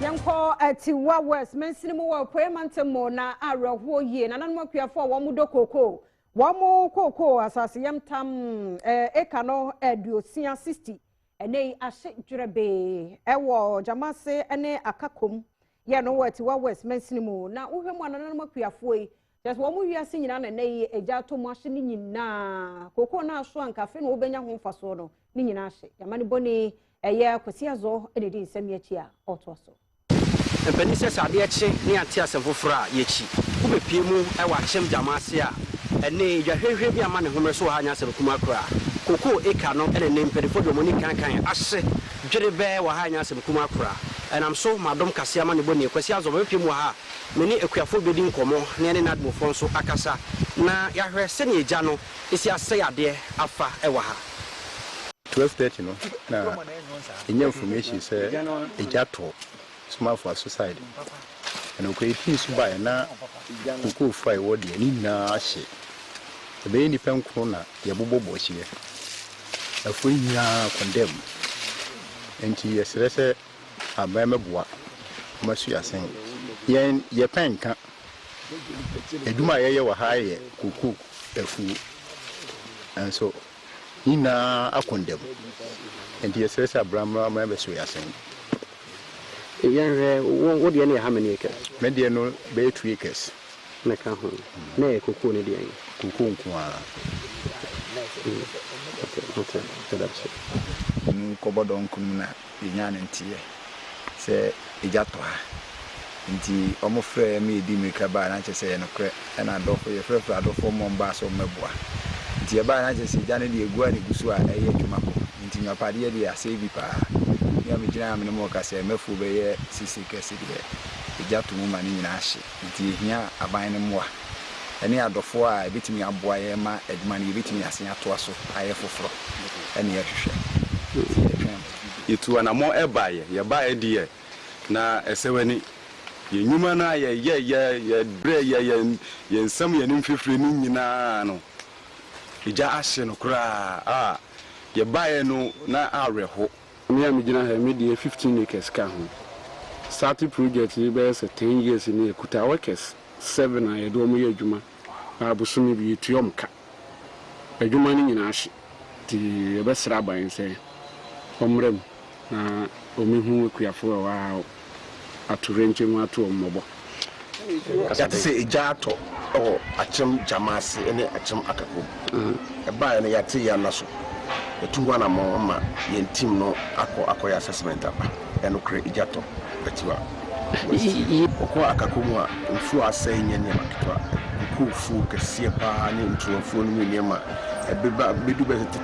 Yɛnkɔ Atiwa West mansini mu wɔ Apueeɛ mantam mu na awerɛhoɔ yie. Nananom akuafoɔ a wɔn dɔ kookoo, wɔn kookoo asase yam tam eka no 60, 60, ɛnɛ yi ahye dwerɛbee ɛwɔ Gyamase ne Akakom yɛ no wɔ Atiwa West mansini mu. Na wohwɛ mu a, nananom akuafoɔ yi kyerɛ sɛ wɔn wiase nyinaa na ɛnɛ yi agya atɔ mu ahye ne nyinaa. Kookoo no aso anka afei na wɔbɛnya ho mfasoɔ no ne nyinaa ahye. Yamane bɔne ɛyɛ Kwasi Azɔ na ɛdi nsɛm yi akyi a ɔretoa so. Mpanin sɛ sɛ adeɛ kye ne yɛante asɛm foforɔ a, yɛkyi. Wobɛpue mu wɔ Akyem Gyama ase a, ɛnne dwa hwɛhwɛ bi ama ne homere so wɔ ha nyɛ asɛm kumaa koraa. Kokoo eka no na ɛnnɛ mpanimfoɔ de wɔn ani kankan ahye dwerebɛɛ wɔ ha nyɛ asɛm kumaa koraa. Ɛnam so ma Adom Kaseɛ amanebɔnie Kwasi Azɔ bɛbɛpue mu wɔ ha a me ne akuafoɔ bɛdi nkɔmmɔ na yɛne NADMOfoɔ nso akasa na yɛahwɛ sɛdeɛ egya no si asɛe adeɛ afa wɔ ha. 12:30 no na yɛnya information sɛ egya tɔ Somafo Aso side. Ɛna okura yɛfii so baeɛ na kokoofo a ɛwɔ deɛ ne nyinaa ahye. Ɛbɛyɛ nnipa 9 na yɛbobɔ bɔhyeɛ. Afuo nyinaa condemn. Nti yɛsrɛ sɛ aban mɛboa ma su asen. Yɛn yɛpɛ nka. Adwuma a yɛyɛ wɔ ha yɛ kokoo afuo. Nso ne nyinaa akɔndam. Nti yɛsrɛ sɛ abra mmra ma yɛbɛso yɛn asen. Yɛnhwɛ, wo deɛ no yɛ how many acres? Me deɛ no bɛyɛ 2 acres. Na ɛka ho. Na ɛyɛ kokoo ne deɛn? Kokoo nko ara. Okay, mate, meda ase. Mu kɔbɔ dɔnko mu na yɛnyaa no nteeɛ sɛ egya tɔ ha. Nti wɔfrɛɛ ma yɛdii mmirika baeɛ na kyerɛ sɛ ɛyɛ nokorɛ. Ɛna adɔfo, yɛfrɛfrɛɛ adɔfoɔ ma wɔbaa sɛ wɔmmɛboa. Nti yɛbaeɛ na kyerɛ sɛ egya no deɛ ɛgu a na ɛgu so a ɛyɛ adwuma kɔ. Nti nnwapadeɛ deɛ asɛe bi paa. Me a megyina ha a me ne mo rekasa yi, m'afuo bɛyɛ sisi kɛse deɛ egya to mu ma ne nyinaa hye. Nti yɛhia aban no mmoa ɛne adɔfoɔ a ɛbɛtumi aboa yɛn ma adwuma no yɛbɛtumi asen atoa so ayɛ foforɔ ɛne yɛhwehwɛ. Nti yɛtwɛn mo. Yɛtuu anammɔn baeɛ. Yɛbaeɛ deɛ, na ɛsɛ w'ani. Yɛn nnwuma no a yɛyɛeɛ, yɛbrɛeɛ, yɛn yɛn nsam yɛn mfifire no nyinaa no, egya ahye no koraa a yɛbaeɛ no na awerɛho. Me a megyina ha yi, me deɛ 15 acres ka ho. Starte project yi bɛyɛ sɛ 10 years ni, yɛkuta workers 7 a yɛde wɔn yɛ adwuma a bosome bi yɛtua wɔn ka. Adwuma no nyinaa ahye nti yɛbɛsrɛ aban sɛ ɔmmra mu na ɔmmɛhu akuafoɔ a ɛwɔ ha a atoyerɛnkyɛm ato wɔn mmɔbɔ. Yɛate sɛ egya atɔ wɔ Akyem Gyamase ne Akyem Akako. Ɛbaeɛ no yɛate yɛn nna so. Yɛatu ho anammɔn ama yɛn team no akɔ akɔyɛ assessment aba. Ɛnokorɛ egya tɔ Atiwa West. Wokɔ Akako mu a, mfuo a asɛe nyɛ nneɛma ketewa. Kokoo fuo kɛseɛ pa ara ne nturowa fuo no mu nneɛma a ɛbeba bɛdu bɛyɛ sɛ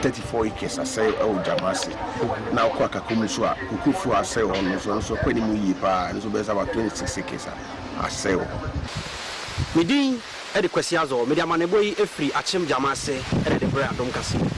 34 acres asɛe wɔ Gyamase. Na wokɔ Akako mu nso a, kokoo fuo a asɛe wɔ hɔ no nso, ɛno nso ɛkɔ anim yie pa ara. Ɛno nso bɛyɛ sɛ about 26 acres a asɛe wɔ hɔ. Me din de Kwasi Azor. Mede amanebɔ yi firi Akyem Gyama ase na ɛde brɛ Adom Kaseɛ.